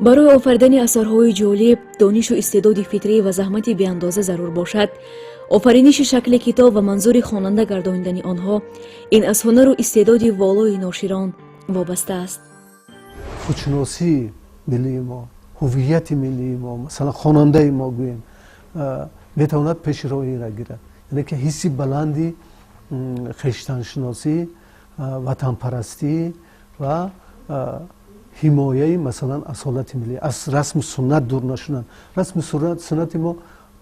Барои офаридани асарҳои ҷолиб донишу истеъдоди фитрӣ ва заҳмати беандоза зарур бошад. Офариниши шакли китоб ва манзури хонанда гардонидани онҳо ин аз ҳунару истеъдоди волои ноширон вобаста аст. Худшиносии миллии мо, ҳуввияти миллии мо, масалан, хонандаи мо, гӯем, метавонад пеши роҳи инра гирад, яъне ки ҳисси баланди хештаншиносӣ, ватанпарастӣ ва ҳимояи, масалан, асолати миллӣ, аз расму суннат дур нашудан. Расму суннати мо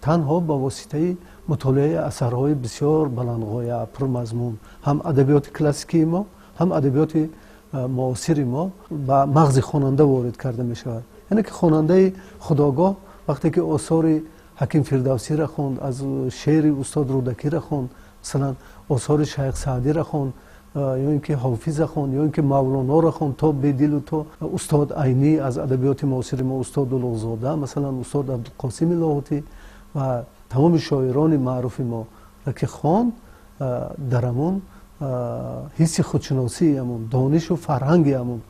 танҳо ба воситаи мутолиаи асарҳои бисёр баландғоя, пурмазмун, ҳам адабиёти классикии мо, ҳам адабиёти муосири мо ба мағзи хонанда ворид карда мешавад. Яъне ки хонандаи худогоҳ вақте ки осори Ҳаким Фирдавсиро хонд, аз шеъри устод Рӯдакиро хонд, масалан, осори Шайх Саъдиро хонд, ё ин ки Ҳофиза хонд, ё ин ки Мавлоноро хонд, то Бедилу то устод Айнӣ, аз адабиёти муосири мо устод Улуғзода, масалан, устод Абдулқосими Лоҳутӣ ва тамоми шоирони маъруфи мо ки хонд, дар ҳамон ҳисси худшиносии ҳамон, донишу фарҳанги ҳамон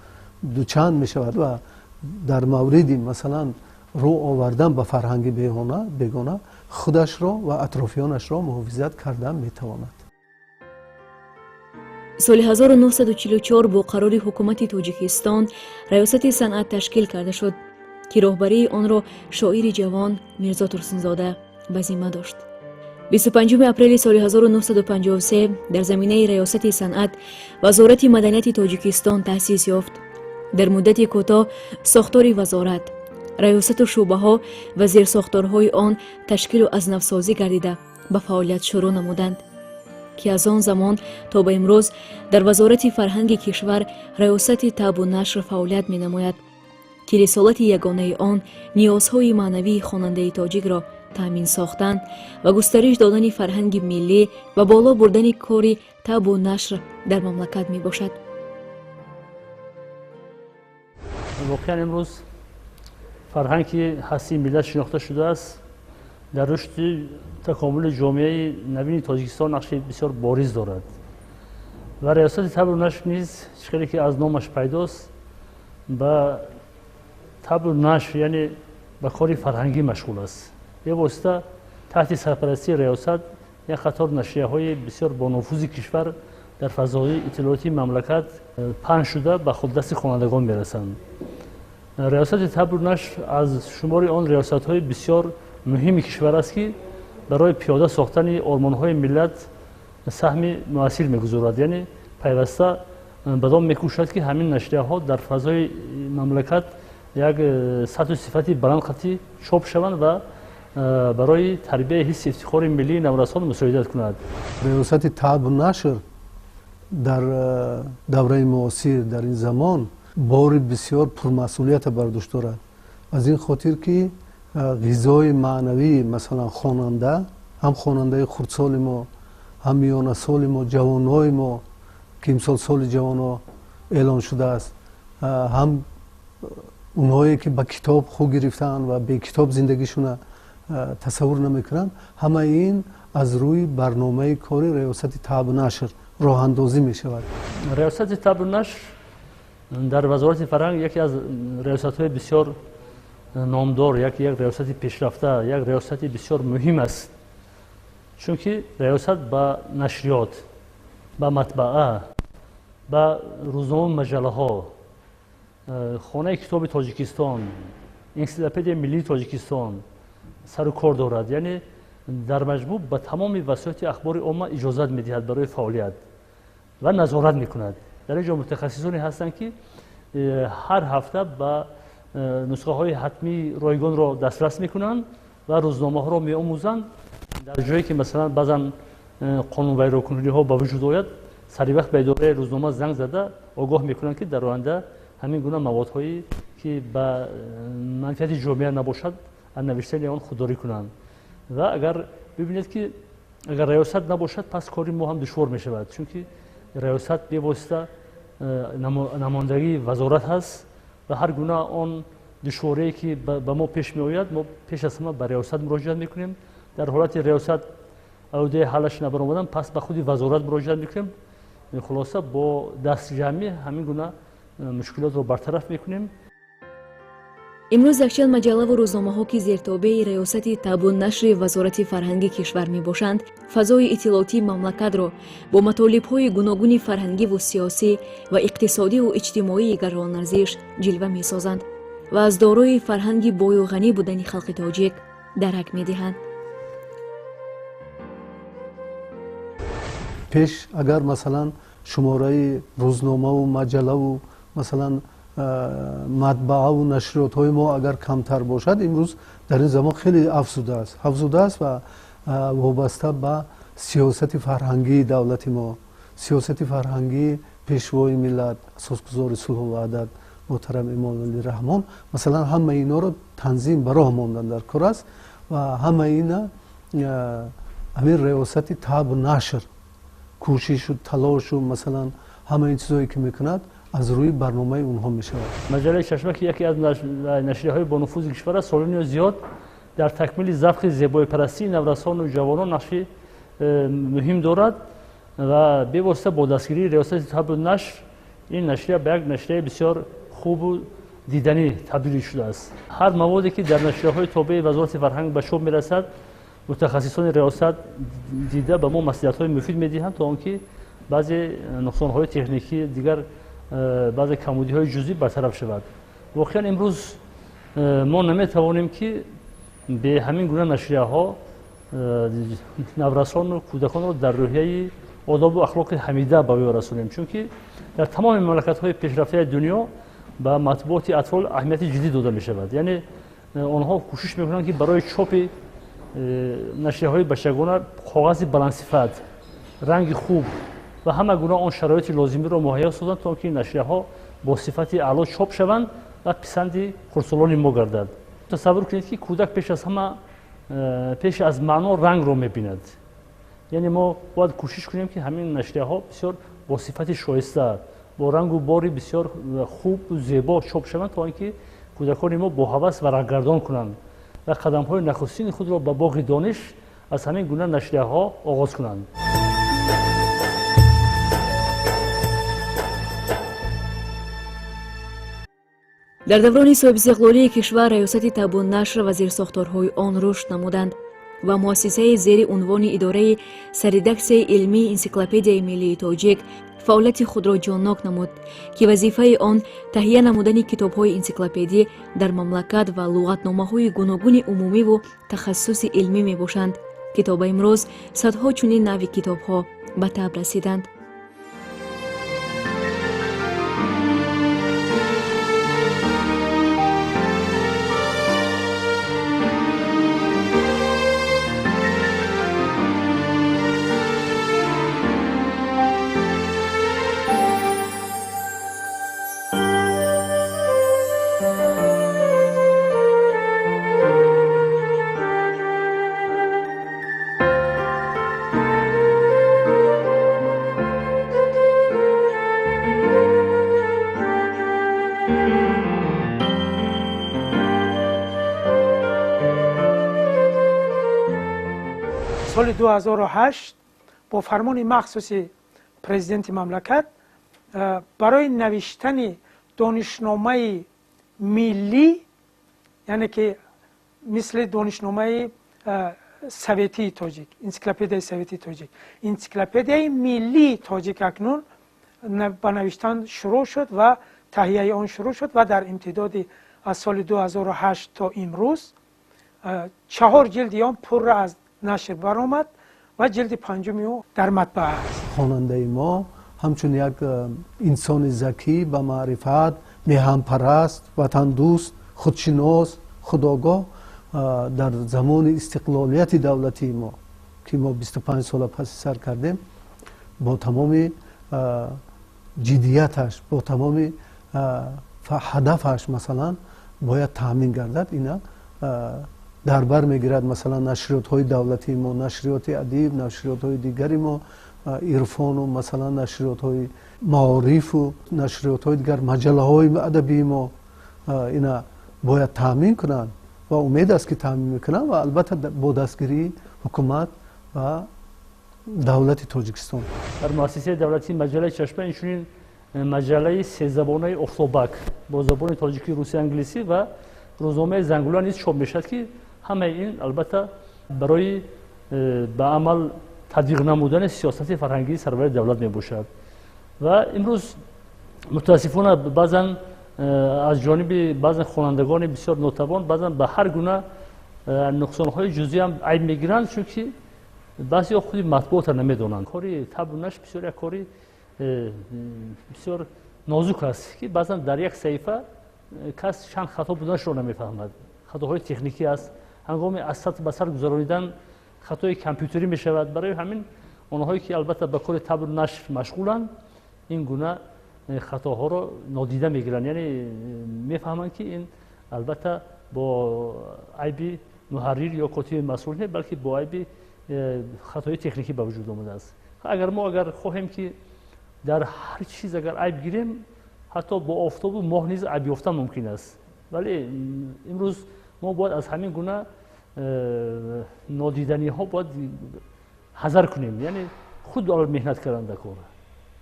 дучанд мешавад ва дар мавриди, масалан, рӯ овардан ба фарҳанги бегона худашро ва атрофиёнашро муҳофизат карда метавонад. Соли 1944 бо қарори ҳукумати Тоҷикистон Раёсати санъат ташкил карда шуд, ки роҳбарии онро шоири ҷавон Мирзо Турсунзода ба зимма дошт. 25 апрели соли 1953 дар заминаи Раёсати санъат Вазорати маданияти Тоҷикистон таъсис ёфт. Дар муддати кӯтоҳ сохтори вазорат, раёсату шӯъбаҳо ва зерсохторҳои он ташкилу аз навсозӣ гардида, ба фаъолият шурӯъ намуданд, ки аз он замон то ба имрӯз дар Вазорати фарҳанги кишвар Раёсати табъу нашр фаъолият менамояд, ки рисолати ягонаи он ниёзҳои маънавии хонандаи тоҷикро таъмин сохтан ва густариш додани фарҳанги миллӣ ва боло бурдани кори табъу нашр дар мамлакат мебошад. Воқеан, имрӯз фарҳанг, ки ҳастии миллат шинохта шудааст, дар рушди такомули ҷомеаи навини Тоҷикистон нақши бисёр бориз дорад ва Раёсати табъу нашр низ, чӣ хеле ки аз номаш пайдост, ба табъу нашр, яъне ба кори фарҳангӣ машғул аст. Бевосита таҳти сарпарастии раёсат як қатор нашрияҳои бисёр бонуфузи кишвар дар фазои иттилоотии мамлакат паҳн шуда, ба дасти хонандагон мерасанд. Раёсати табъу нашр аз шумори он риёсатҳои бисёр муҳими кишвар аст, ки барои пиёда сохтани ормонҳои миллат саҳми муассир мегузорад, яъне пайваста бадом мекӯшад, ки ҳамин нашрияҳо дар фазои мамлакат як сатҳу сифати баланд қатӣ чоп шаванд ва барои тарбияи ҳисси ифтихори миллии наврасон мусоидат кунад. Раёсати табъу нашр дар давраи муосир, дар ин замон бори бисёр пурмасъулията бар дӯш дорад, аз ин хотир ки ғизои маънавии, масалан, хонанда, ҳам хонандаи хурдсоли мо, ҳам миёнасоли мо, ҷавонҳои мо, ки имсол соли ҷавонҳо эълон шудааст, ҳам онҳое ки ба китоб хӯ гирифтаанд ва бекитоб зиндагишона тасаввур намекунанд, ҳамаи ин аз рӯи барномаи кори Раёсати табъу нашр роҳандозӣ мешавад. Раёсати табъу нашр дар Вазорати фарҳанг яке аз раёсатҳои бисёр номдор, як раёсати пешрафта, як раёсати бисёр муҳим аст, чунки раёсат ба нашриёт, ба матбаа, ба рӯзному маҷаллаҳо, Хонаи китоби Тоҷикистон, Энсиклопедияи миллии Тоҷикистон сару кор дорад, яъне дар маҷмӯъ ба тамоми васоити ахбори омма иҷозат медиҳад барои фаъолият ва назорат мекунад. Дар ин ҷо мутахассисоне ҳастанд, ки ҳар ҳафта ба нусхаҳои ҳатмии ройгонро дастрас мекунанд ва рӯзномаҳоро меомӯзанд. Дар ҷое ки, масалан, баъзан қонунвайронкуниҳо ба вуҷуд ояд, саривақт ба идораи рӯзнома занг зада огоҳ мекунанд, ки дар оянда ҳамин гуна маводҳое, ки ба манфиати ҷомеа набошад, аз навиштани он худдорӣ кунанд. Ва агар бибинед, ки агар раёсат набошад, пас кори мо ҳам душвор мешавад, чунки раёсат бевосита намояндагии вазорат ҳаст ва ҳар гуна он душворие, ки ба мо пеш меояд, мо пеш аз ҳама ба раёсат муроҷиат мекунем. Дар ҳолати раёсат аҳдаи ҳаллаш набаромадан, пас ба худи вазорат муроҷиат мекунем. Хулоса, бо дастҷамъӣ ҳамин гуна мушкилотро бартараф мекунем. Имрӯз якчанд маҷаллаву рӯзномаҳо, ки зертобеи раёсати табъу-нашри Вазорати фарҳанги кишвар мебошанд, фазои иттилоотии мамлакатро бо матолибҳои гуногуни фарҳангиву сиёсӣ ва иқтисодиву иҷтимоии гаронарзиш ҷилва месозанд ва аз дорои фарҳанги бою ғанӣ будани халқи тоҷик дарак медиҳанд. Пеш агар масалан шумораи рӯзномаву маҷаллаву масалан матбааву нашриётҳои мо агар камтар бошад, имрӯз дар ин замон хеле афзудааст ва вобаста ба сиёсати фарҳангии давлати мо, сиёсати фарҳангии пешвои миллат, асосгузори сулҳу ваҳдат муҳтарам Эмомалӣ Раҳмон, масалан ҳамаи инҳоро танзим ба роҳ мондан дар кор аст ва ҳамаи ина ҳамин раёсати табъу нашр кӯшишу талошу масалан ҳамаи ин чизое ки мекунад аз рӯи барномаи онҳо мешавад. Маҷаллаи Чашма, ки яке аз нашрияҳои бонуфузи кишвар аст, солони зиёд дар такмили завқи зебоипарастии наврасону ҷавонон нақши муҳим дорад ва бевосита бо дастгирии раёсати табъу нашр ин нашрия ба як нашрияи бисёр хубу диданӣ табдил шудааст. Ҳар маводе ки дар нашрияҳои тобеи Вазорати фарҳанг ба чоп мерасад, мутахассисони раёсат дида ба мо маслиҳатҳои муфид медиҳанд, то он ки баъзе нуқсонҳои техникӣ, дигар баъзе камбудиҳои ҷузъӣ бартараф шавад. Воқеан имрӯз мо наметавонем ки бе ҳамин гуна нашрияҳо наврасону кӯдаконро дар рӯҳияи одобу ахлоқи ҳамида ба ё расонем, чунки дар тамоми мамлакатҳои пешрафтаи дунё ба матбуоти атфол аҳамияти ҷиддӣ дода мешавад. Яъне онҳо кӯшиш мекунанд, ки барои чопи нашрияҳои бачагона коғази баландсифат, ранги хуб ва ҳама гуна он шароити лозимиро муҳайё созанд, то ки нашрияҳо бо сифати аъло чоп шаванд ва писанди хурдсолони мо гардад. Тасаввур кунед, ки кӯдак пеш аз ҳама пеш аз маъно рангро мебинад. Яъне мо бояд кӯшиш кунем, ки ҳамин нашрияҳо бисёр бо сифати шоиста, бо рангу бори бисёр хубу зебо чоп шаванд, то он ки кӯдакони мо бо ҳавас варақгардон кунанд ва қадамҳои нахустини худро ба боғи дониш аз ҳамин гуна нашрияҳо оғоз кунанд. Дар даврони соҳибистиқлолии кишвар раёсати табъу-нашр ва зирсохторҳои он рушд намуданд ва муассисаи зери унвони идораи сарредаксияи илмии энсиклопедияи миллии тоҷик фаъолияти худро ҷоннок намуд, ки вазифаи он таҳия намудани китобҳои энсиклопедӣ дар мамлакат ва луғатномаҳои гуногуни умумиву тахассуси илмӣ мебошанд, ки то ба имрӯз садҳо чунин нави китобҳо ба таб расиданд. Соли 2008 бо фармони махсуси президенти мамлакат барои навиштани донишномаи миллӣ, яъне ки мисли донишномаи советии тоҷик, энсиклопедияи советии тоҷик, энсиклопедияи миллии тоҷик акнун ба навиштан шурӯъ шуд ва таҳияи он шурӯъ шуд ва дар имтидоди аз соли 2008 то имрӯз 4 ҷилди он пурра аз нашр баромад ва ҷилди панҷуми ӯ дар матбаа аст. Хонандаи мо ҳамчун як инсони закӣ, ба маърифат, меҳанпараст, ватандӯст, худшинос, худогоҳ дар замони истиқлолияти давлатии мо, ки мо 25 сола паси сар кардем, бо тамоми ҷиддияташ, бо тамоми ҳадафаш масалан бояд таъмин гардад. Ина дар бар мегирад масалан нашриётҳои давлатии мо, нашриёти адиб, нашриётҳои дигари мо, ирфону масалан нашриётҳои маорифу нашриётҳои дигар, маҷаллаҳои адабии мо ина бояд таъмин кунанд ва умед аст, ки таъмин мекунанд ва албатта бо дастгирии ҳукумат ва давлати Тоҷикистон. Дар муассисаи давлатии маҷаллаи Чашма инчунин маҷаллаи сезабонаи Офтобак бо забони тоҷикӣ, русӣ, англисӣ ва Рӯзномаи Зангула низ чоп мешавад, ки ҳамаи ин албатта барои ба амал татбиқ намудани сиёсати фарҳангии сарвари давлат мебошад. Ва имрӯз мутаассифона баъзан аз ҷониби баъзан хонандагони бисёр нотавон баъзан ба ҳар гуна нуқсонҳои ҷузъӣ ҳам айб мегиранд, чунки баъзеҳо худи матбуотро намедонанд. Кори табу нашр бисёр як кори бисёр нозук аст, ки баъзан дар як саҳифа кас чанд хато буданашро намефаҳмад. Хатоҳои техникӣ аст, ҳангоми аз сатр ба сар гузаронидан хатои компютерӣ мешавад. Барои ҳамин онҳое ки албатта ба кори табу нашр машғуланд, ин гуна хатоҳоро нодида мегиранд, яъне мефаҳманд, ки ин албатта бо айби муҳаррир ё котиби масъул не, балки бо айби хатои техникӣ ба вуҷуд омадааст. Агар мо агар хоҳем, ки дар ҳар чиз агар айб гирем, ҳатто бо офтобу моҳ низ айб ёфтан мумкин аст. Вале имрӯз мо бояд аз ҳамин гуна нодиданиҳо бояд ҳазар кунем, яъне худ меҳнат кардан дар кор,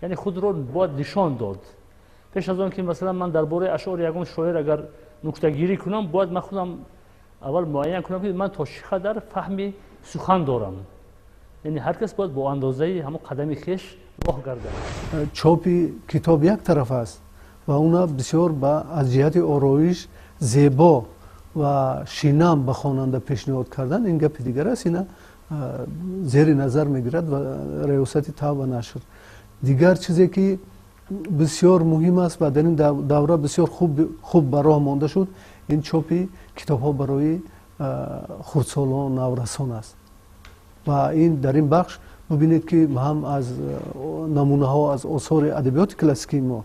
яъне худро бояд нишон дод. Пеш аз он ки масалан ман дар бораи ашъори ягон шоир агар нуктагирӣ кунам, бояд ман худам аввал муайян кунам, ки ман то чӣ қадар фаҳми сухан дорам. Яъне ҳар кас бояд бо андозаи ҳамон қадами хеш роҳ гардад. Чопи китоб як тараф аст ва уна бисёр аз ҷиҳати ороиш зебо ва шинам ба хонанда пешниҳод кардан ин гапи дигар аст. Ина зери назар мегирад ва раёсати таб ва нашр. Дигар чизе ки бисёр муҳим аст ва дар ин давра бисёр хуб ба роҳ монда шуд, ин чопи китобҳо барои хурдсолон, наврасон аст. Ва ин дар ин бахш бубинед, ки ҳам аз намунаҳо аз осори адабиёти классикии мо,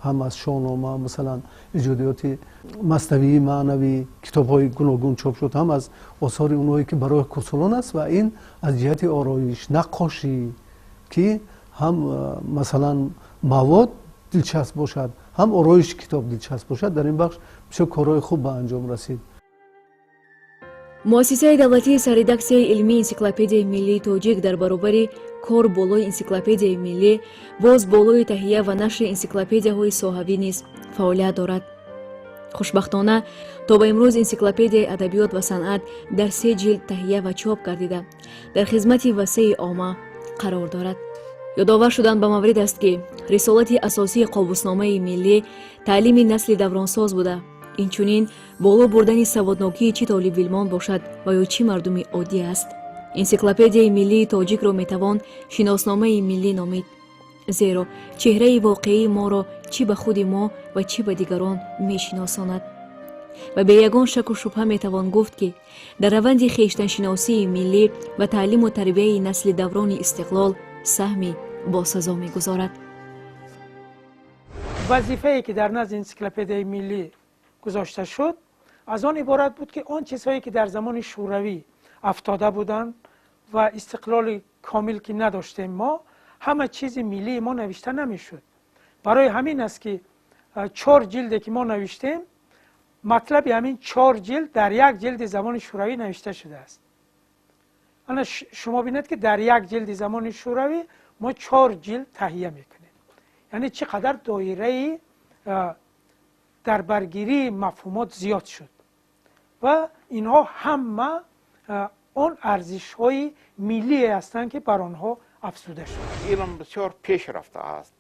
ҳам аз Шоҳнома, масалан, иҷодиёти маснавии маънавӣ, китобҳои гуногун чоп шуд, ҳам аз осори онҳое ки барои хурдсолон аст. Ва ин аз ҷиҳати ороиш, наққошӣ, ки ҳам масалан мавод дилчасп бошад, ҳам ороиши китоб дилчасп бошад, дар ин бахш бисёр корҳои хуб ба анҷом расид. Муассисаи давлатии сарредаксияи илмии Энсиклопедияи миллии тоҷик дар баробари кор болои Энсиклопедияи миллӣ боз болои таҳия ва нашри энсиклопедияҳои соҳавӣ низ фаъолият дорад. Хушбахтона, то ба имрӯз Энсиклопедияи адабиёт ва санъат дар се ҷилд таҳия ва чоп гардида, дар хизмати васеи омма қарор дорад. Ёдовар шудан ба маврид аст, ки рисолати асосии Қобусномаи миллӣ таълими насли давронсоз буда, инчунин боло бурдани саводнокии чӣ толибилмон бошад ва ё чӣ мардуми оддӣ аст. Энсиклопедияи миллии тоҷикро метавон шиносномаи миллӣ номид, зеро чеҳраи воқеии моро чӣ ба худи мо ва чӣ ба дигарон мешиносонад. Ва бе ягон шаку шубҳа метавон гуфт, ки дар раванди хештаншиносии миллӣ ва таълиму тарбияи насли даврони истиқлол саҳми босазо мегузорад. Вазифае ки дар назди Энсиклопедияи миллӣ гузошта шуд, аз он иборат буд, ки он чизҳое ки дар замони Шӯравӣ афтода буданд ва истиқлоли комил ки надоштем мо, ҳама чизи миллии мо навишта намешуд. Барои ҳамин аст, ки чор ҷилде ки мо навиштем, матлаби ҳамин чор ҷилд дар як ҷилди замони Шӯравӣ навишта шудааст. Ана шумо бинед, ки дар як ҷилди замони Шӯравӣ мо чор ҷилд таҳия мекунем, яъне чӣ қадар доираи дарбаргирии мафҳумот зиёд шуд ва инҳо ҳама он арзишҳои миллие ҳастанд, ки бар онҳо афзуда шуд. Илм бисёр пеш рафтааст.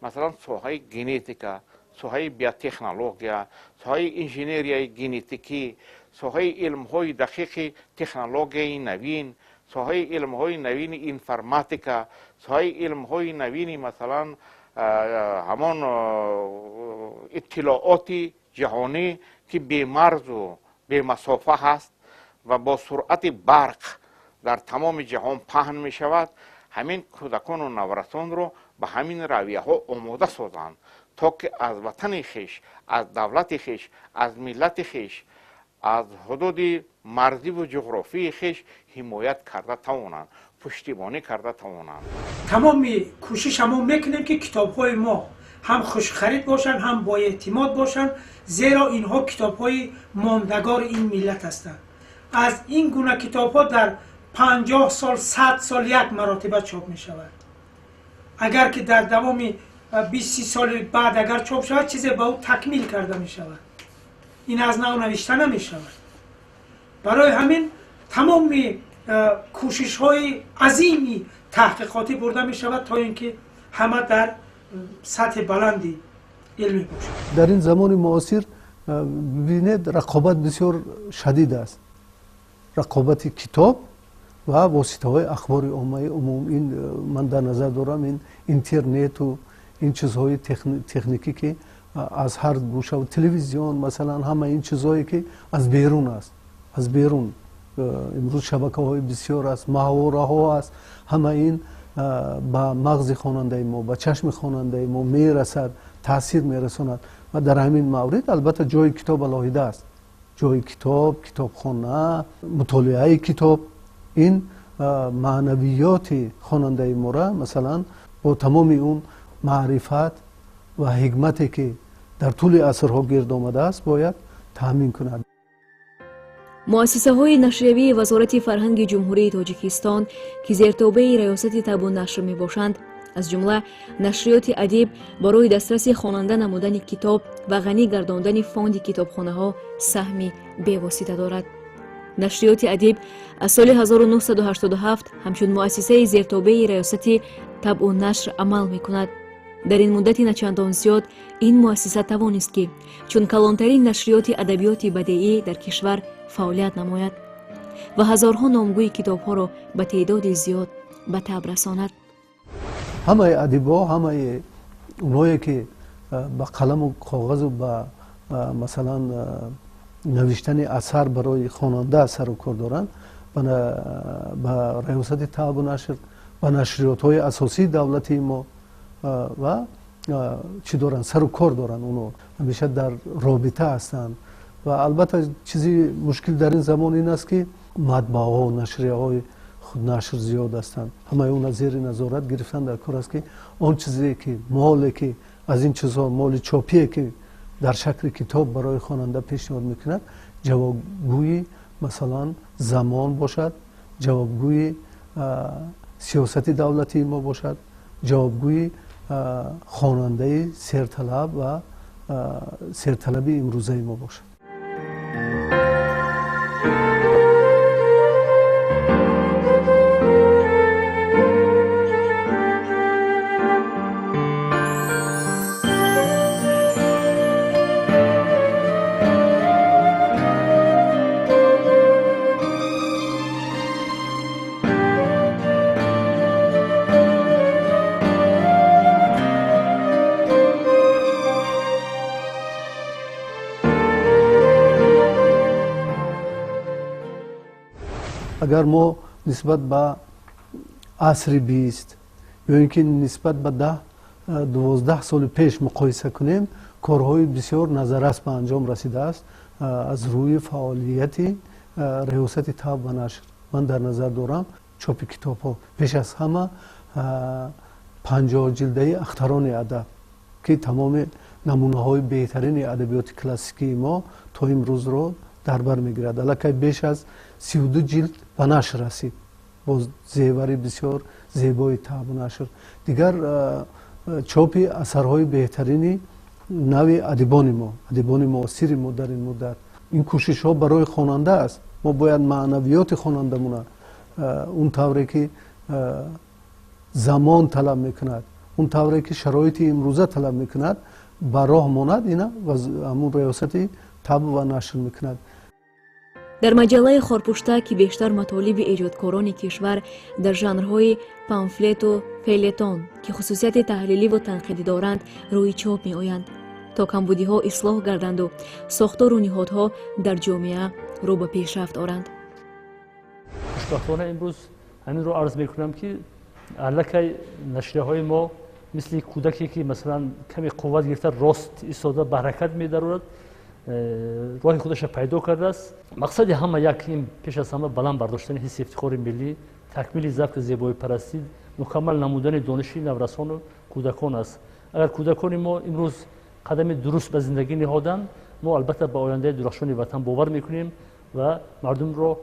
Масалан, соҳаи генетика, соҳаи биотехнология, соҳаи инженерияи генетикӣ, соҳаи илмҳои дақиқи технологияи навин, соҳаи илмҳои навини информатика, соҳаи илмҳои навини, масалан, ҳамон иттилооти ҷаҳонӣ, ки бемарзу бемасофа ҳаст ва бо суръати барқ дар тамоми ҷаҳон паҳн мешавад. Ҳамин кӯдакону наврасонро ба ҳамин равияҳо омода созанд, то ки аз ватани хеш, аз давлати хеш, аз миллати хеш, аз ҳудуди марзиву ҷуғрофии хеш ҳимоят карда тавонанд, пуштибонӣ карда тавонанд. Тамоми кӯшиша мо мекунем, ки китобҳои мо ҳам хушхарид бошанд, ҳам боэътимод бошанд, зеро инҳо китобҳои мондагори ин миллат ҳастанд. Аз ин гуна китобҳо дар 50 сол, 100 сол як маротиба чоп мешавад. Агар ки дар давоми 20-30 соли баъд агар чоп шавад, чизе ба ӯ такмил карда мешавад. Ин аз нав навишта намешавад. Барои ҳамин тамоми кӯшишҳои азими таҳқиқотӣ бурда мешавад, то ин ки ҳама дар сатҳи баланди илмӣ бошад. Дар ин замони муосир бибинед, рақобат бисёр шадид аст. Рақобати китоб ва воситаҳои ахбори оммаи умум. Ин ман дар назар дорам ин интернету ин чизҳои техникӣ, ки аз ҳар гӯша, телевизион масалан, ҳама ин чизҳое ки аз берун аст, аз берун имрӯз шабакаҳои бисёр аст, маҳвораҳо аст, ҳама ин ба мағзи хонандаи мо, ба чашми хонандаи мо мерасад, таъсир мерасонад. Ва дар ҳамин маврид албатта ҷои китоб алоҳида аст. Ҷои китоб, китобхона, мутолиаи китоб ин маънавиёти хонандаи мора масалан бо тамоми он маърифат ва ҳикмате ки дар тӯли асрҳо гирд омадааст бояд таъмин кунад. Муассисаҳои нашриявии Вазорати фарҳанги Ҷумҳурии Тоҷикистон, ки зертобеи Раёсати табъу нашр мебошанд, аз ҷумла нашриёти «Адиб», барои дастраси хонанда намудани китоб ва ғанӣ гардондани фонди китобхонаҳо саҳми бевосита дорад. Нашриёти «Адиб» аз соли 1987 ҳамчун муассисаи зертобеи Раёсати табъу нашр амал мекунад. Дар ин муддати начандон зиёд ин муассиса тавонист, ки чун калонтарин нашриёти адабиёти бадеӣ дар кишвар фаъолият намояд ва ҳазорҳо номгӯи китобҳоро ба теъдоди зиёд ба таб расонад. Ҳамаи адибҳо, ҳамаи онҳое ки ба қаламу коғазу ба масалан навиштани асар барои хонанда сару кор доранд, ба Раёсати табъу нашр, ба нашриётҳои асосии давлатии мо ва чӣ доранд, сару кор доранд, онҳо ҳамеша дар робита ҳастанд. Ва албатта чизи мушкил дар ин замон ин аст, ки матбааҳо, нашрияҳои худнашр зиёд ҳастанд. Ҳамаи онро зери назорат гирифтан дар кор аст, ки он чизе ки моле ки аз ин чизҳо, моли чопие ки дар шакли китоб барои хонанда пешниҳод мекунад, ҷавобгӯи масалан замон бошад, ҷавобгӯи сиёсати давлатии мо бошад, ҷавобгӯи хонандаи серталаб ва серталаби имрӯзаи мо бошад. Агар мо нисбат ба асри 20 ё ин ки нисбат ба 10-12 соли пеш муқоиса кунем, корҳои бисёр назаррас ба анҷом расидааст аз рӯи фаъолияти Раёсати табъ ва нашр. Ман дар назар дорам чопи китобҳо, пеш аз ҳама 50 ҷилдаи «Ахтарони адаб», ки тамоми намунаҳои беҳтарини адабиёти классикии мо то имрӯзро дар бар мегирад. Аллакай беш аз 32 ҷилд ба нашр расид бо зевари бисёр зебои табъу нашр. Дигар чопи асарҳои беҳтарини нави адибони мо, адибони муосири мо дар ин муддат. Ин кӯшишҳо барои хонанда аст. Мо бояд маънавиёти хонандамона он тавре ки замон талаб мекунад, он тавре ки шароити имрӯза талаб мекунад, ба роҳ монад. Ина ҳамун Раёсати табъ ва нашр мекунад. Дар маҷаллаи «Хорпушта», ки бештар матолиби эҷодкорони кишвар дар жанрҳои памфлету фелетон, ки хусусияти таҳлиливу танқидӣ доранд, рӯи чоп меоянд, то камбудиҳо ислоҳ гарданду сохтору ниҳодҳо дар ҷомеа рӯ ба пешрафт оранд. Хушбахтона имрӯз ҳаминро арз мекунам, ки аллакай нашрияҳои мо мисли кӯдаке, ки масалан каме қувват гирифта, рост истода ба ҳаракат медарорад, роҳи худаша пайдо кардааст. Мақсади ҳама як: ин пеш аз ҳама баланд бардоштани ҳисси ифтихори миллӣ, такмили завқи зебоипарастӣ, мукаммал намудани дониши наврасону кӯдакон аст. Агар кӯдакони мо имрӯз қадами дуруст ба зиндагӣ ниҳоданд, мо албатта ба ояндаи дурахшони ватан бовар мекунем ва мардумро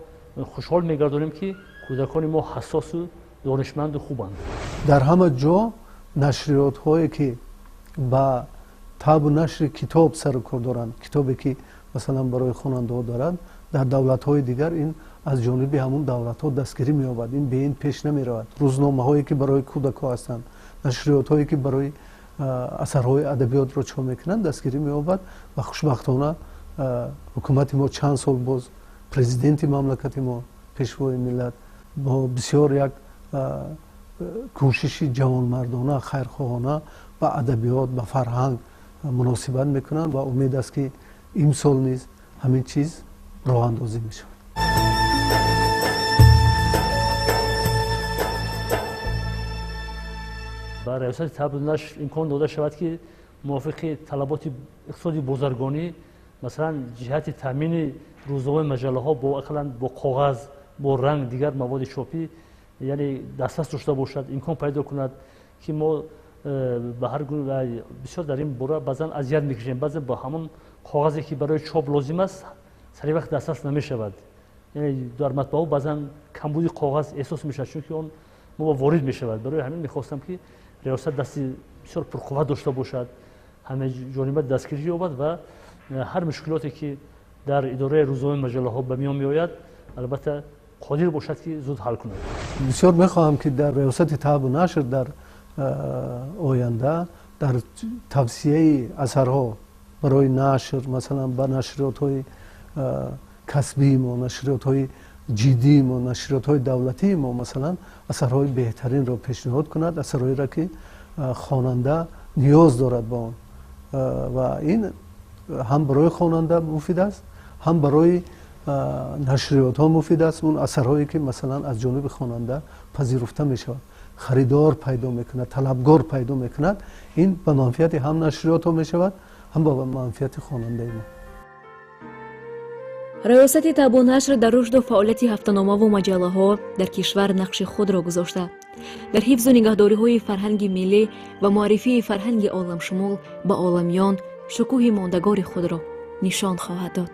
хушҳол мегардонем, ки кӯдакони мо ҳассосу донишманду хубанд. Дар ҳама ҷо нашриётҳое ки ба табъу нашри китоб сару кор доранд, китобе ки Масалан, барои хонандаҳо дорад, дар давлатҳои дигар ин аз ҷониби ҳамун давлатҳо дастгирӣ меёбад, ин бе ин пеш намеравад. Рӯзномаҳое ки барои кӯдакҳо ҳастанд, нашриётҳое ки барои асарҳои адабиётро чоп мекунанд, дастгирӣ меёбад. Ва хушбахтона ҳукумати мо чанд сол боз, президенти мамлакати мо, пешвои миллат, бо бисёр як кӯшиши ҷавонмардона, хайрхоҳона ба адабиёт, ба фарҳанг муносибат мекунанд ва умед аст, ки имсол низ ҳамин чиз роҳандозӣ мешавад. Ба раёсати табъу нашр имкон дода шавад, ки мувофиқи талаботи иқтисоди бозаргонӣ, масалан, ҷиҳати таъмини рӯзномаи маҷаллаҳо бо ақаллан бо коғаз, бо ранг, дигар маводи чопӣ, яъне дастрас дошта бошад, имкон пайдо кунад, ки мо ба ҳар гуна бисёр дар ин бора баъзан азият мекашем. Баъзан ба ҳамон коғазе, ки барои чоп лозим аст, сари вақт дастрас намешавад. Яъне дар матбааҳо баъзан камбуди коғаз эҳсос мешавад, чунки он мо ворид мешавад. Барои ҳамин мехостам, ки риёсат дасти бисёр пурқувват дошта бошад, ҳамаҷониба дастгирӣ ёбад ва ҳар мушкилоте, ки дар идораи рӯзномаи маҷаллаҳо ба миён меояд, албатта қодир бошад, ки зуд ҳал кунад. Бисёр мехоҳам, ки дар раёсати табъу нашр дар оянда дар тавсияи асарҳо барои нашр, масалан, ба нашриётҳои касбии мо, нашриётҳои ҷиддии мо, нашриётҳои давлатии мо, масалан, асарҳои беҳтаринро пешниҳод кунад, асарҳоеро, ки хонанда ниёз дорад ба он. Ва ин ҳам барои хонанда муфид аст, ҳам барои нашриётҳо муфид аст. Он асарҳое, ки масалан аз ҷониби хонанда пазируфта мешавад, харидор пайдо мекунад, талабгор пайдо мекунад, ин ба манфиати ҳам нашриётҳо мешавад, ҳам ба манфиати хонандаи мо. Раёсати табъу нашр дар рушду фаъолияти ҳафтаномаву маҷаллаҳо дар кишвар нақши худро гузошта, дар ҳифзу нигаҳдориҳои фарҳанги миллӣ ва муаррифии фарҳанги оламшумул ба оламиён шукӯҳи мондагори худро нишон хоҳад дод.